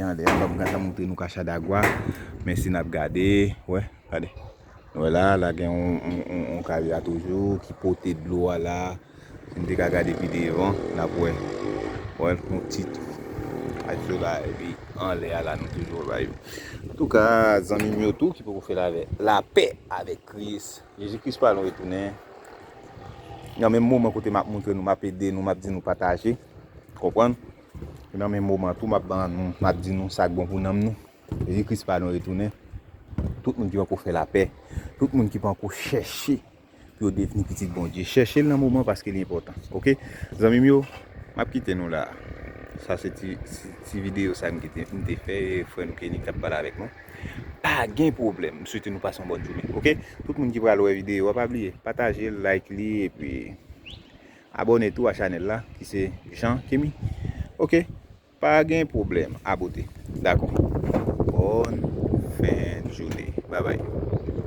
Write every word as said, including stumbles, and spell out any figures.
Anlè a, m pap gentan montre nou kachadagwa, men si n ap gade, wè, gade. Nou wè la, la gen yon, yon, yon, yon kavya toujou ki pote dlo a la. Si n te ka gade pi devan, n ap wè. Wè, yon ti azo la, epi anlè a la, nou toujou wè bagay yo. Antouka, zanmi m yo tou ki poko fè lavè, lapè avèk Kris. Jezi Kris pral retounen. Nan menm moman kote m ap montre nou, m ap ede nou, m ap di nou pataje. Konprann? E nan menm moman tou, m ap ban nou, m ap di nou sa k bon pou nanm nou. Jezi Kris pral retounen. Tout moun ki poko fè lapè, tout moun ki poko chèche pou yo devni pitit Bondye, chèche l nan moman paske li enpòtan. Oke? Zanmi m yo, m ap kite nou la. Sa se ti, ti, ti videyo sa m kite, m te fè, e frè nou Kenny k t ap pale avèk nou. Pa gen pwoblèm. M swete nou pase yon bòn jounen. Oke? Tout moun ki pral wè videyo a, pa bliye, pataje l, like li, epi abòne tou a chanèl la, ki se Jean Kemi. Oke? Pa gen pwoblèm. Abote. Dakò. Bòn fen jounen. Babay.